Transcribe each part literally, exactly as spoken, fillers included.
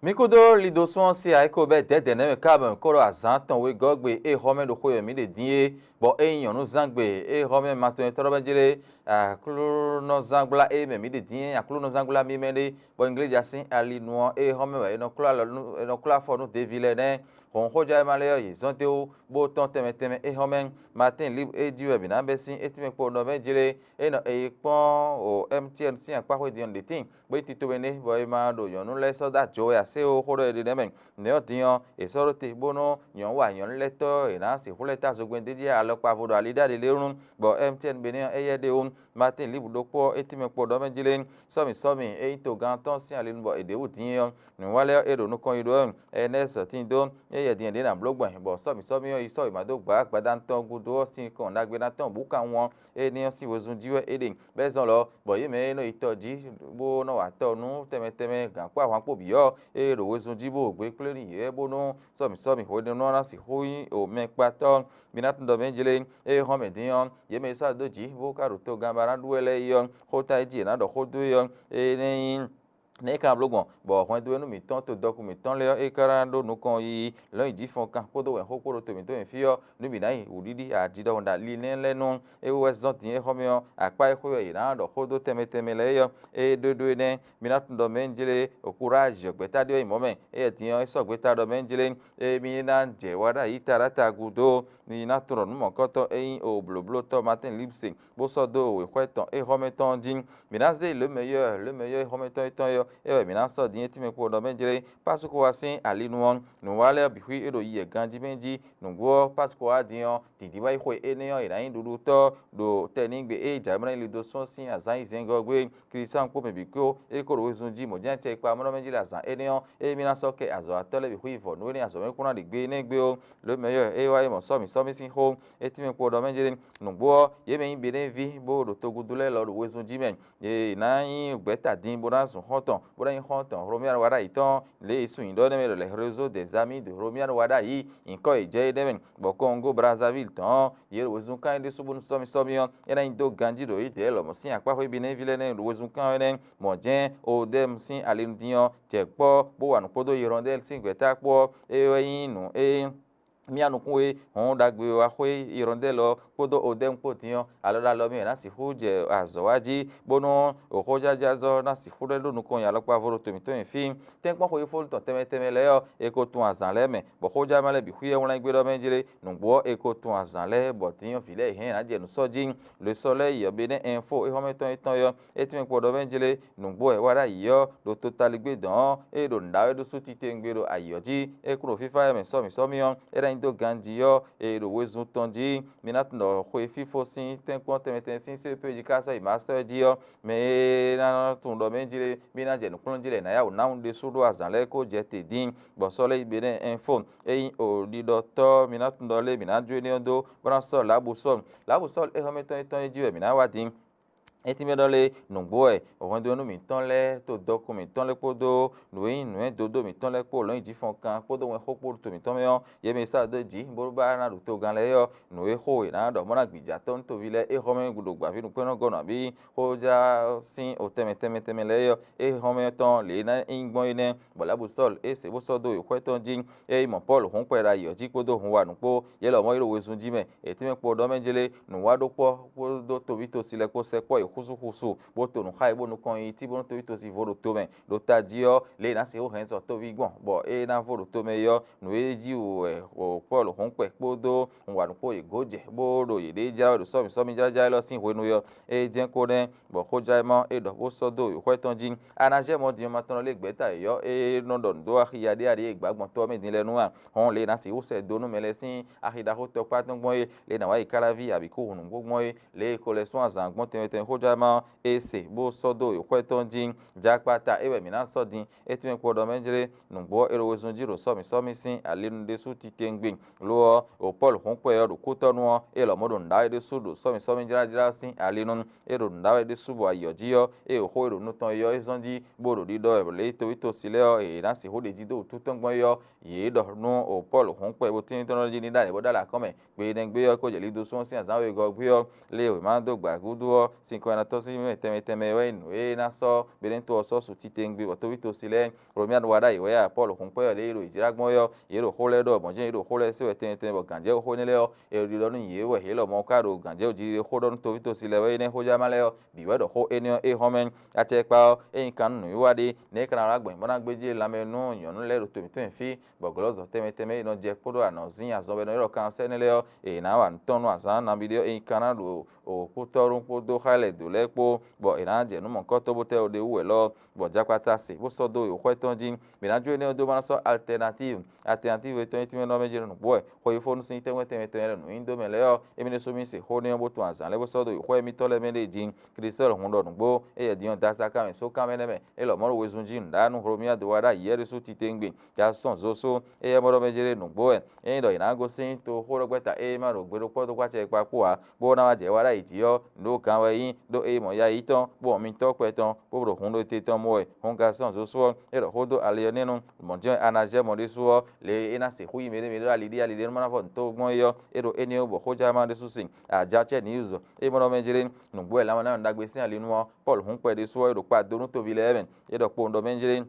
Mǐ kúdó lido sún ɔ́ sín ayǐ ko bɛ́ dɛ̌dɛ̌ nɛ́ mɛ ká bɔ mǐ ko ɖo azǎn tɔn wegɔ́ gbe e xɔ́mɛ ɖo xwe wɛ mǐ ɖe dín é, bɔ ényí nyɔ̌núzán gbe e xɔ́mɛ ma tɔn e tɔ́ ɖɔ mɛ jlé aklúnɔzángbla e mɛ mǐ ɖe dín é, aklúnɔzángbla mímɛ́ ɖé, bɔ Ingléja sín ali nu ɔ́, e xɔ́mɛ wɛ è nɔ klɔ́ alɔ nú è nɔ klɔ́ afɔ nú Devi lɛ́ɛ nɛ́. Hɔn xójɛ́wéma lɛ́ɛ ɔ́, yě zɔ́n dó bó tɔ́n tɛnmɛ tɛnmɛ é xɔ́mɛ. Matín Libre e jí wɛ mǐ ná bɛ́ sín étínmɛ kpo nɔ mɛ jlé é nɔ è yi kpɔ́n o M T N sín akpáxwé din ɔ́ ɖě tíin, bó yi tito mɛ nɛ́, bɔ è ma ɖo nyɔ̌nu lɛ́ɛ sɔ́ dó ajo wɛ ǎ sé o xó ɖɔ è ɖe nɛ́ mɛ. Nɛ̌ ɔ́ din ɔ́, è sɔ́ ɖó te bónú nyɔ̌nu wa nyɔ̌nu lɛ́ɛ tɔ́ è nǎ sixú lɛ́ ta zogbɛ́n d'é jí alɔkpa vo ɖo ali ɖó ali lé wú, bɔ M T N Benin ɔ́, éyɛ́ ɖe wú. Matín Libre ɖokpó ɔ́, é tínmɛ kpo ɖɔ mɛ jlé sɔ́mǐ sɔ́mǐ é nyí togán tɔn sín ali nu bɔ è ɖě wú din é ɔ́, nǔwá lɛ́ɛ ɔ́, é ɖo nukɔn yi ɖó wɛ. Ɛnɛ́ zɔ̌tín dó, éyɛ́ din è ɖě ná bló gbɔn, bɔ sɔ́mǐ sɔ́mǐ ɔ́ yi sɔ́ wěma dó gbǎ gbadanu tɔn gúdo ɔ́ sín kɔn ɖagbe ná tɔn bǔ kan wɔn. Énɛ́ ɔ́ sín wezun jí wɛ é ɖe. Bɛ́ zɔn lɔ, bɔ yě mɛ e nɔ yi tɔ jí, bó nɔ wa tɔ nú tɛnmɛ tɛnmɛ gǎn kpó ahwan kpó bǐ ɔ́, é ɖo wezun jí bó gbe kplé nú yě bónú sɔ́mǐ sɔ́mǐ hwenɛ́nu ɔ́ ná sixú nyí o mɛkpatɔ́. Mi ná tunwun ɖɔ mɛ jlé, ée hɔn mɛ dín ɔ́, yě mɛ e sɔ́ dó jǐ bó ka ɖo togán ba ná ɖu wɛ lɛ́ɛ é ɔ́, xó ta e jí è nǎ ɖɔ xó dó é ɔ́, é nɛ́ nyí nɛ̌ ka bló gbɔn, bɔ hwɛndo e nú mǐtɔn to dɔkun mǐtɔn lɛ́ɛ ɔ́, é ka ná ɖó nukɔn yiyi lɔ̌nyijǐfɔnkan kpódó wɛ̌nxó kpó ɖo to mǐtɔn mɛ fí ɔ́, nú mǐ ná yi wǔɖiɖi aɖi ɖɔhun ɖo ali nɛ́ lɛ́ɛ nu. É wú wɛ zɔ́n din é xɔ́mɛ ɔ́, akpá e xwé wɛ yě ná ɖɔ xó dó tɛnmɛ tɛnmɛ lɛ́ɛ é ɔ́, é ɖó ɖó énɛ́. Mi ná tunwun ɖɔ mɛ jlé Okuraj gbɛ̌ta ɖé ɔ́ nyi mɔ̌ mɛ, éyɛ́ din ɔ́, é sɔ́ gbeta ɖɔ mɛ jlé, émí ná jɛ wa ɖ'ayǐ taɖáta gúdo. Mi ná tunwun ɖɔ nǔ mɔ̌kɔtɔn e nyí o blǒblótɔ́ Matín Libse bó sɔ́ dó wěxwɛ́ tɔn é xɔ́mɛ tɔn ɔ́ jí. Mǐ ná zé lǒmɛyɔ́ lǒmɛyɔ́ xɔ́mɛtɔn étɔn é ɔ́, é wɛ mǐ ná sɔ́ din é tínmɛ kpo ɔ́ ɖɔ mɛ jlé. Pasukwa sín ali nu ɔ́, nǔwa lɛ́ɛ bǐ xwí é ɖo yi yɛ ganjí mɛ jí. Nǔgbó ɔ́, Pasukwa wá din ɔ́, dǐndínwáyi xwe énɛ́ ɔ́, è nǎ nyí ɖuɖutɔ́ ɖo tɛnígbe e jǎwe mɔ ná nyí lido sɔ́ sín azǎn yi zɛngɔ́ gbé. Klísánkpó mɛ bǐ kpó é ko ɖo wezun jí mɔ̌ jɛ́n acɛ e kpa amlɔ mɛ jí ɖo azǎn énɛ́ ɔ́, émí ná sɔ́ kɛ azɔ̌watɔ́ lɛ́ɛ bǐ xwí vɔ̌ nú é ní azɔ̌ mɛ kún ná ɖe gbé énɛ́ gbé ó. Lǒmɛyɔ́ é wá yi mɔ sɔ́ mǐ sɔ́ mì sín xó. É tínmɛ kpo ɔ́ ɖɔ mɛ jlé. Nǔgbó ɔ́, yě mɛ nyí Benín ví bó ɖo togudo lɛ́ɛ lɔ ɖo wezun jí mɛ. Yě ná nyí gbɛ̌ta din bó ná zun xɔ́ntɔn, bó ná nyí xɔ́ntɔn Hlomíanu wa ɖ'ayǐ tɔn, lě e è sun nyǐɖɔ énɛ́ mɛ ɖɔ lɛ̌ réseau des amis de Hlomíanu wa ɖ'ayǐ, nyǐkɔ yě jɛ énɛ́ mɛ, bɔ Kɔngo Brazzaville tɔn ɔ́, yě ɖo wezun kán é ɖésú bónú sɔ́mì sɔ́mì ɔ́, é ná nyí dó ganjí ɖo Ídɛ̌lɔ mɔ sín akpáxwé Benín ví lɛ́ɛ nɛ́ ɖo wezun kán énɛ́. Mɔ̌ jɛ́n Odɛ́mu sín ali nu din ɔ́, jɛ kpɔ́ bó wa nǔ kpódó Hirɔndɛ́li sín gbɛ̌ta kpó ɔ́, é wɛ nyí nǔ e mía nukún e hɔn ɖagbe wa xwé Hirɔndɛ́li ɔ́ kpódó Odɛ́mu kpó din ɔ́, alɔ ɖo alɔ mì wɛ ná sixú jɛ azɔ̌ wa jí, bónú xójɛ́jɛ́zɔ́ ná sixú ɖɛ́ ɖó nukɔn nyi alɔkpa vo ɖo to mǐtɔn nyi fí. Tɛ́nkpɔ́n xweyífónú tɔn tɛnmɛ tɛnmɛ lɛ́ɛ ɔ́, è ko tun azǎn lɛ́ɛ mɛ, bɔ xójɛ́mɛ lɛ́ɛ bǐ xwíyɛ́ wlán gbé ɖɔ mɛ jlé. Nǔgbó ɔ́, è ko tun azǎn lɛ́ɛ, bɔ din ɔ́ vǐ lɛ́ɛ hɛn ná jɛ nǔ sɔ́ jí. Le sɔ́ lɛ́ɛ yi ɔ́, Benɛ́ Info é xɔ́mɛtɔn étɔn ɔ́, é tínmɛ kpo ɖɔ mɛ jlé. Nǔgbó wɛ wá ɖ'ayǐ ɔ́, ɖo totaligbé dɔn ɔ́, ée ɖo nǔ ɖa wɛ ɖó sú titewungbe ɖo ayǐ ɔ́ jí, é kún ɖo fífá wɛ mɛ sɔ́mǐ sɔ́mǐ ɔ́, é ná nyí dó ganjí ɔ́, è ɖo wezun tɔn jí. Mi ná tunwun ɖɔ xwe fífó sín tɛ́nkpɔ́n tɛnmɛ tɛnmɛ sín sɛ́ pé jí ká sɔ́ yi mǎsɔ́ jí ɔ́, mɛ e ná tunwun ɖɔ mɛ jlé mì ná jɛ nǔkplɔ́njí lɛ́ɛ ná yá wǔ ná wú ɖésú ɖó azǎn lɛ́ɛ kó jɛ te dín, bɔ sɔ́ lɛ́ yi Benɛ́ Info. Ényí o ɖiɖɔtɔ́ mi ná tunwun ɖɔ lé mǐ ná jó énɛ́ ɔ́ dó, bó ná sɔ́ Lǎbu Sɔ́lu. Lǎbu Sɔ́lu é xɔ́mɛtɔn étɔn é jí wɛ mǐ ná wá din. É tínmɛ ɖɔ lé nǔgbó wɛ hwɛndo nú mǐtɔn lɛ́ɛ to dɔkun mǐtɔn lɛ́ɛ kpódó nǔ e nyí nǔ e dó dó mǐtɔn lɛ́ɛ kpó lɔ̌nyijǐfɔnkan kpódó wɛnxó kpó to mǐtɔn mɛ ɔ́, yě mɛ e sɔ́ dó jǐ bó bá ná ɖo togán lɛ́ɛ ɔ́, nǔ e xo è nǎ ɖɔ bó ná gbìjà tɔ́ nú toví lɛ́ɛ é xɔ́mɛ ɖo gbǎvínǔkpɛ́nnɔ́ gɔ́ nɔ abǐ xójá sín o tɛnmɛ tɛnmɛ tɛnmɛ lɛ́ɛ ɔ́, é xɔ́mɛ tɔn lě e ná nyí gbɔn é nɛ́, bɔ Lǎbu Sɔ́lu é se bó sɔ́ dó wěxwɛ́ tɔn jí. É yi mɔ Pɔ́lu hǔn kpɛ ɖo ayǐ ɔ́ jí kpódó hun wa nǔ kpó, yě lɔmɔ̌ yi ɖo wezun jí mɛ. È tínmɛ kpo ɖɔ mɛ jlé nǔwaɖokpɔ́ kpódó toví tosi lɛ́ɛ kpó sɛkpɔ́ yě xúsúxúsu, bó to nǔ xá yě bónú kɔn yi cí bónú toví tosi vo ɖo to mɛ. Ɖo tají ɔ́, lě e è nǎ sixú hɛn sɔ tóví gbɔn, bɔ é ná vo ɖo to mɛ é ɔ́, nǔ e jí wú wɛ Pɔ́lu hɔn kpɛ kpódó wǎnú kpó yě gǒ jɛ, bó ɖo yěɖée jlá wɛ ɖo sɔ́mǐ sɔ́mǐ jlájlá élɔ́ sín hwenu é ɔ́, é jɛ́n kó nɛ́, bɔ xójlá e má é ɖɔ bó sɔ́ dó wěxwɛ́ tɔn jí. A ná zɛ mɔ din ɔ́ ma tɔn lé gbɛ̌ta yěyɔ́ e nɔ ɖɔ nǔ dó axi yaɖéyaɖé e gbǎ gbɔn tɔ́ ɔ́ mɛ din lɛ́ɛ nu a? Hɔn lě e è nǎ sixú sɛ dó nú mɛ lɛ́ɛ sín axi ɖaxó tɔkpá tɔn gbɔn é, lě e è nǎ wá yi káláví abǐ kú hǔnúgbó gbɔn é, lě e è ko lɛ́ sún azǎn gbɔn tɛnmɛ tɛnmɛ xójlá ma ɔ́, é se bó sɔ́ dó wěxwɛ́ tɔn jí. Jakpata é wɛ mǐ ná sɔ́ din. É tɛ́nmɛ kpo ɖɔ mɛ jlé nǔgbó ɔ́, é ɖo wezun jí ɖo sɔ́mǐ sɔ́mǐ sín ali nu ɖésú titewungbe. Lo ɔ́, ɖo Pɔ́lu hɔn kpɛ ɔ́ ɖo kútɔ́ nu ɔ́, é lɔmɔ̌ ɖo nǔɖawe ɖésú ɖo sɔ́mǐ sɔ́mǐ jlájlá sín ali nu. É ɖo nǔɖawe ɖésú bɔ ayǐ ɔ́ jí ɔ́, é ɖo xó e ɖo nu tɔn é ɔ́ é zɔ́n jí, bó ɖo ɖiɖɔ wɛ lě e toví tosi lɛ́ɛ ɔ́, è nǎ sixú ɖe jí dó wǔtu tɔn gbɔn é ɔ́, yě ɖɔ nú Pɔ́lu hɔn kpɛ bó tín tɔn jí ní ɖó alě bó ɖó alě akɔ́n mɛ. Gbe énɛ́ gbe ɔ́, é ko jɛ lido sún ɔ́ sín azǎn wegɔ́ gbe ɔ́, lě e wěma dó gbǎ gúdo ɔ́ sín Kɔnɔtɔ́ sín mɛ tɛnmɛ tɛnmɛ wɛ nyí nǔ e ná sɔ́ Benɛ́to ɔ́ sɔ́ su titewungbe bɔ tóvítosi lɛ́ɛ Romia ɖo wa ɖ'ayǐ wɛ ǎ. Pɔ́lu hun kpɔ́ yɔ ɖě e ɖo yǐjlá gbɔn é ɔ́, yě ɖo xó lɛ́ɛ ɖɔ mɔ̌ jɛ́n yě ɖo xó lɛ́ɛ se wɛ tɛnmɛ tɛnmɛ bɔ gǎnjɛwú xó énɛ́ lɛ́ɛ ɔ́, è ɖiɖɔ nú yě wɛ yě lɔmɔ̌ ka ɖo gǎnjɛwú jí ɖe xó ɖɔ nú tóvítosi lɛ́ɛ wɛ é nɛ́ xó jɛ má lɛ́ɛ ɔ́, bǐ wɛ ɖɔ xó énɛ́ ɔ́ é hɔn mɛ. Acɛkpa ɔ́, ényí kan nú nǔwiwa ɖé, nɛ̌ é ka ná wá gbɔn bó ná gbéjé lanmɛ nú nyɔ̌nu lɛ́ɛ ɖo to mǐtɔn nyi fí, bɔ glɔ̌zɔn tɛnmɛ tɛnmɛ e nɔ jɛ kpódó anɔ̌zín azɔn bɔ è nɔ ylɔ́ kansɛ́ énɛ́ lɛ́ɛ ɔ́, è nǎ wa nǔ tɔn nú azǎn nabí ɖé ɔ́, ényí ka ná ɖo kútɔ́ɖún kpódó xá lɛ̌ dǒ lɛ́ɛ kpó, bɔ è nǎ jɛ nǔ mɔ̌hunkɔtɔn bó tɛ́ ɖo ɖ'é wú wɛ lɔ, bɔ jakpata se bó sɔ́ dó wěxwɛ́ tɔn jí. Mǐ ná jó énɛ́ ɔ́ dó ma ná sɔ́ altɛnatív. Altɛnatív e tɔn nyí tínmɛ nɔ́ mɛ jí nǔgbó wɛ xweyífónú sín tɛ́nwɛ́ tɛnmɛ tɛnmɛ lɛ́ɛ nǔnyiɖomɛ lɛ́ɛ ɔ́, émí ɖésú mì se xó nɛ́ ɔ́ bó tun azǎn lɛ́ɛ bó sɔ́ dó wěxwɛ́ mitɔ́ lɛ́ɛ mɛ ɖě jí. Klísu hun ɖɔ nǔgbó, éyɛ́ din ɔ́ dó asá kan mɛ só kan mɛ nɛ́ mɛ, é lɔmɔ̌ ɖo wezun jí nǔɖá nú Hlomia dó wá ɖ'ayǐ wɛ ɖésú titewungbe. Jasɔ́n Zosó, éyɛ́ mɔ ɖɔ mɛ jlé nǔgbó wɛ. Ényí ɖɔ è nǎ gosín toxóɖɔgbɛ́ta e ma ɖo gbe ɖokpó dó kpácɛ kpa kpó ǎ, bó ná wá jɛ wá ɖ'ayǐ jí ɔ́, nǔ kan wɛ nyí, ɖó é mɔ ya yětɔn, bó mɔ mitɔ́ kpɛ tɔn, bó ɖo hun ɖo te tɔn mɔ wɛ. Hun Jasɔ́n Zosó ɔ́, é ɖɔ xó dó ali ɔ́ nɛ́ nú mɔ̌ jɛ́n a ná jɛ mɔ ɖésú ɔ́, lě e é ná sixú yí mɛɖé mɛɖé ɖo ali ɖé ali ɖé nú má ná vɔ nǔ tó gbɔn é ɔ́, é ɖo énɛ́ wú bɔ xójánúmá ɖésú sin. Ajacɛ́ News, é mɔ ɖɔ mɛ jlé nǔgbó wɛ lanmɛ ná nɔ ɖagbe sín ali nú ɔ́, Pɔ́lu hun kpɛ ɖésú ɔ́, é ɖo kpa dó nú toví lɛ́ɛ mɛ. É ɖɔ kpowun ɖɔ mɛ jlé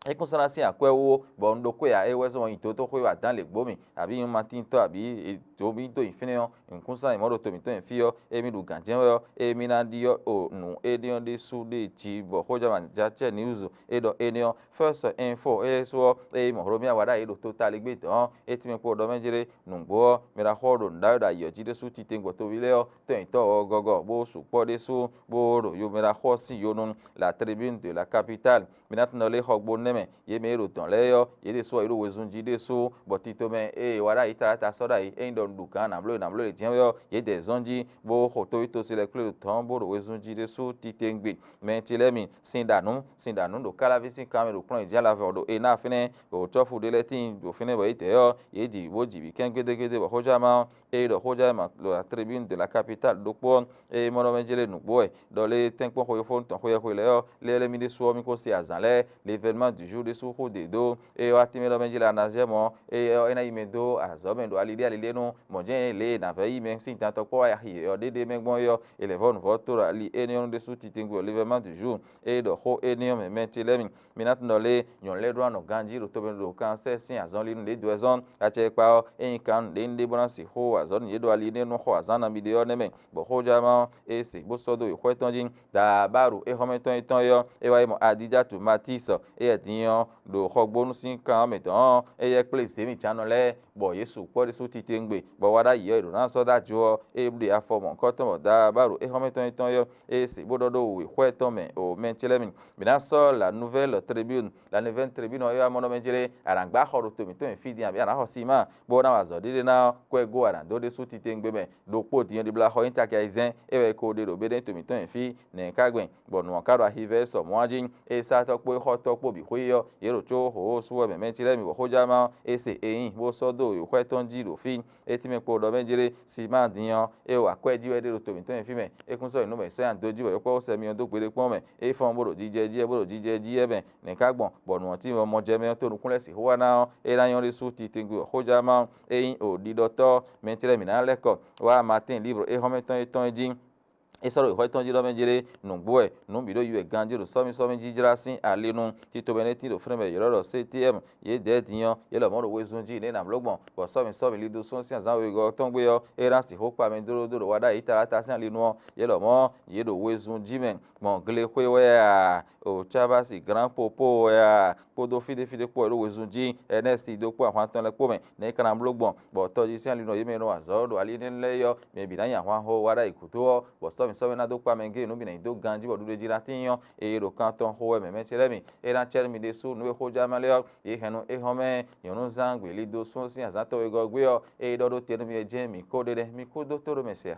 é kún sɔ́ ná sín akwɛ́ wú ó, bɔ un ɖo kwé ǎ, é wɛ zɔ́n nyi dǒtoxwé wɛ adǎn lě gbó mì, abǐ nyí matintɔ́, abǐ dǒ mì dó nyi fínɛ́ ɔ́, un kún sɔ́ ná nyi mɔ̌ ɖo to mǐtɔn nyi fí ɔ́, émí ɖu gǎn jɛ́n wɛ ɔ́, émí ná ɖyɔ́ o nǔ énɛ́ ɔ́ ɖésú ɖe jí, bɔ xójánúmá Jacɛ́ News é ɖɔ énɛ́ ɔ́, First Info é su ɔ́, ényí mɔ Hlomia wa ɖ'ayǐ ɖo totaligbé dɔ̌n ɔ́, é tínmɛ kpó ɖɔ mɛ jlé nǔgbó ɔ́, mɛ ɖaxó ɔ́ ɖo nǔ ɖa wɛ ɖo ayǐ ɔ́ jí ɖésú titewungbe toví lɛ́ɛ ɔ́, tɔ́nyitɔ́ ɔ́ gɔ́gɔ́ bó sukpɔ́ ɖésú, bó ɖo yomɛɖaxó ɔ́ sín yo nú La Tribune de la Capitale. Mi ná tunɔ lé xɔgbó nɛ́ mɛ, yě mɛ e ɖo dɔ̌n lɛ́ɛ ɔ́, yě ɖésú ɔ́, yě ɖo wezun jí ɖésú, bɔ tito mɛ e è wa ɖ'ayǐ tlátá sɔ́ ɖ'ayǐ, ényí ɖɔ un ɖu gǎn nǎbló e nǎbló e jɛ́n wɛ ɔ́, yě dɛ zɔ́n jí, bó xo tóví tosi lɛ́ɛ kplé ɖo dɔ̌n, bó ɖo wezun jí ɖésú titewungbe. Mɛ ce lɛ́ɛ mi, sin ɖa nǔ, sin ɖa nǔ ɖo káláví sín kan mɛ ɖo kplɔ́n yi jɛ́n alavɔ ɖo e ná fínɛ́, ɖo cɔ́fu ɖé lɛ́ɛ tíin ɖo fínɛ́ bɔ yě dɛ ɔ́, yě ji bó ji vǐ kɛ́n gbédégbédé bɔ xójánúmá ɔ́, ée ɖɔ xójánúmá ɖo La Tribune de la Capitale ɖokpó ɔ́, ée mɔ ɖɔ mɛ jlé nǔgbó wɛ, ɖɔ lé tɛ́nkpɔ́n xweyífónú tɔn xweyɛ́xwe lɛ́ɛ ɔ́, lé lɛ́ mì ɖésú ɔ́, mì ko se azǎn lɛ́ɛ, l'événement du jour ɖésú xó ɖě dó, ée wá tínmɛ ɖɔ mɛ jlé anazɛ́ mɔ̌, ée ɔ́ é ná yi mɛ dó azɔ̌ mɛ ɖo ali ɖé ali ɖé nú mɔ̌ jɛ́n lě e nǎ vɛ́ yí mɛ sín tan tɔkpɔ́ wá yi ɔ́ ɖéɖé mɛ gbɔn é ɔ́, è lɛ̌ vɔ́ nǔvɔ́ tó ɖo ali énɛ́ ɔ́ nu ɖésú titewungbe ɔ́, l'événement du jour, ée ɖɔ xó énɛ́ ɔ́ mɛ mɛ ce lɛ́ɛ mi. Mi ná tunɔ lé nyɔ̌nu lɛ́ɛ ɖó anɔ ganjí ɖo tobe ɖo kansɛ́ sín azɔnlin nú ɖě dó wɛ zɔ́n. Acɛkpa ɔ́, ényí kan nǔɖé ní ɖe bó ná sixú wa azɔ̌ nú yě ɖo ali énɛ́ nú xɔ azǎn nabí ɖé ɔ́ nɛ́ mɛ, bɔ xójánúmá ɔ́, é se bó sɔ́ dó wěxwɛ́ tɔn jí. Daabaru éhɔ́mɛtɔn yětɔn é ɔ́, é wá yi mɔ Adijatu Matísɔ, éyɛ́ din ɔ́, ɖo xɔgbónu sín kan ɔ́ mɛ tɔn ɔ́, éyɛ́ kplé zěmijannɔ lɛ́ɛ, bɔ yě sukpɔ́ ɖésú titewungbe, bɔ wá ɖ'ayǐ ɔ́, è ɖǒ ná sɔ́ dó ajo ɔ́, é ɖe afɔ mɔ̌hunkɔtɔn bɔ Daabaru éhɔ́mɛtɔn yětɔn é ɔ́, é se bó ɖɔ ɖó wěxwɛ́ tɔn mɛ o mɛ ce lɛ́ɛ mi. Mǐ ná sɔ́ La Nouvelle Tribune. La Nouvelle Tribune ɔ́, é wá mɔ ɖɔ mɛ jlé, a nǎ gbá xɔ ɖo to mǐtɔn e fí din abǐ a nǎ xɔ simáa, bó ná wa azɔ̌ ɖé ɖé ná kɔ́ ɛ gó a nǎ dó ɖésú titewungbe mɛ. Ɖokpó din ɔ́ ɖibla xɔ nyí caki ayizɛ́n, é wɛ è ko ɖe ɖo bé ɖé to mǐtɔn e fí, nɛ̌ ká gbɛn, bɔ nǔ ɔ́ ka ɖo ahi vɛ́ sɔ mɔ̌ ǎ jí. Ée sátɔ́ kpó xɔ́tɔ́ kpó bǐ xwé ɔ́, yě ɖo có xǒxo sú wɛ mɛ mɛ ce lɛ́ɛ mi bɔ xójánúmá ɔ́, é se e nyi, bó sɔ́ dó wěxwɛ́ tɔn jí ɖo fí. É tínmɛ kpo ɖɔ mɛ jlé, simáa din ɔ́, é wa akwɛ́ jí wɛ ɖé ɖo to mǐtɔn e fí mɛ. É kún sɔ́ nyi nǔ mɛ sɔ́ nyi ado jí bɔ yě kpɔ́ sɛ myɔ dó gbeɖé kpɔ́n mɛ. É fɔ́n bó ɖo jijɛ jí wɛ, bó ɖo jijɛ jí wɛ mɛ. Nɛ̌ ká gbɔn, bɔ nǔ ɔ́ tín mɔ jɛ mɛ ɔ́ to nukún lɛ́ɛ sixú wá ná ɔ́, é ná nyɔ́ ɖésú titewungbe xójánúmá ɔ́, é nyí o ɖiɖɔtɔ́ mɛ ce lɛ́ɛ mǐ ná lɛ́ kɔ wá Matín líbru éhɔ́mɛtɔn yětɔn é jí. É sɔ́ ɖo xwɛ tɔn jí ɖɔ mɛ jlé nǔgbó wɛ, nǔ bǐ ɖo yi wɛ ganjí ɖo sɔ́mísɔ́mí jínjlá sín ali nu. Tito mɛ nɛ́ tín ɖo fínɛ́ mɛ ylɔ́ ɖɔ C T M, yě dɛ̌ din ɔ́, yě lɔmɔ̌ ɖo wezun jí nɛ̌ nǎ bló gbɔn, bɔ sɔ́mǐsɔ́mǐ lido sún sín azǎn wegɔ́ tɔn gbé ɔ́, é ná sixú kpa mɛ dlódó ɖo waɖ'ayǐ taláta sín ali nu ɔ́, yě lɔmɔ̌ yě ɖo wezun jí mɛ gbɔn glexwé wɛ a? O Cábasi Glán Popóo wɛ a? Kpódó fíɖéfíɖé kpó wɛ ɖo wezun jí, Ɛnɛ́si dó kpó ahwan tɔn lɛ́ɛ kpó mɛ, nɛ̌ é ka ná bló gbɔn, bɔ tɔjí sín ali nɔ yě mɛ e nɔ wa azɔ̌ ɖo ali énɛ́ lɛ́ɛ é ɔ́, mɛ bǐ ná nyi ahwan xo wá ɖ'ayǐ gǔdo ɔ́, bɔ sɔ́mǐsɔ́mí ná dó kpá mɛ géé nǔ bǐ ná nyi dó ganjí bɔ ɖuɖéjí ná tíin ɔ́, eye ɖo kan tɔn xo wɛ mɛ mɛ ce lɛ́ɛ mi. É ná cɛ́ nú mi ɖésú nǔ e xójánúmá lɛ́ɛ ɔ́, yě hɛn nú éhɔ́mɛ nyɔ̌núzán gbělídó sún sín azǎn tɔn wegɔ́ gbé ɔ́, eye ɖɔ ɖó te nú mi é jɛ́n mǐ kó ɖe nɛ́, mi kúdó tóɖomɛ se a?